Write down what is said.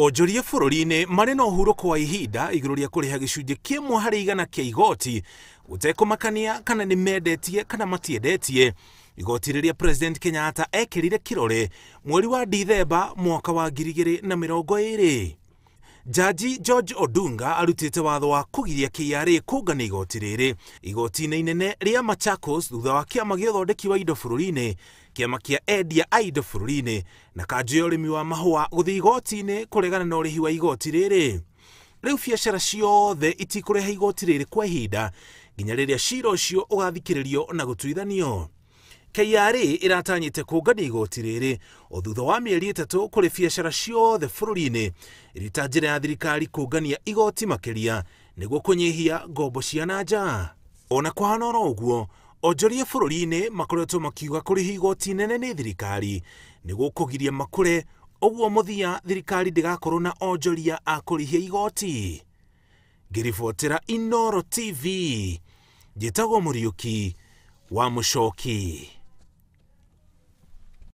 Onjoria bũrũri-inĩ marĩ na ũhurũko wa ihinda igũrũ rĩa kũrĩha gĩcunjĩ kĩmwe harĩ igana kĩa igoti gũtekũmakania kana nĩ mendetie kana matiendetie. Igoti rĩrĩa President Kenyatta ekĩrire kĩrore mweri wa Dithemba mwaka wa 2020. Jaji George Odunga arutĩte watho wa kũgiria KRA kũngania igoti rĩrĩ igoti-inĩ inene rĩa Machakos thutha wa kĩama gĩa ũthondeki wa indo bũrũri-inĩ, kĩama kĩa endia a indo bũrũri-inĩ na kanjũ ya ũrĩmi wa mahũa gũthiĩ igoti-inĩ kũregana na ũrĩhi wa igoti rĩrĩ. Rĩu biacara ciothe itikũrĩha igoti rĩrĩ kwa ihinda nginya rĩrĩa cira ũcio ũgathikĩrĩrio na gũtuithanio. KRA ĩratanyĩte kũngania igoti rĩrĩ o thutha wa mĩeri 3 kũrĩ biacara ciothe bũrũri-inĩ ĩrĩ ta njĩra ya thirikari kũngania igoti makĩria nĩguo kũnyihia ngombo cia na nja. Ona kũhana oro ũguo, onjoria bũrũri-inĩ makoretwo makiuga kũrĩha igoti inene nĩ thirikari nĩguo kũgiria makũre, ũguo mũthia thirikari ndĩgakorwo na onjoria a kũrĩhia igoti. Ngĩribotera Inooro TV, njĩtagwo Mũriũki wa Mũcoki.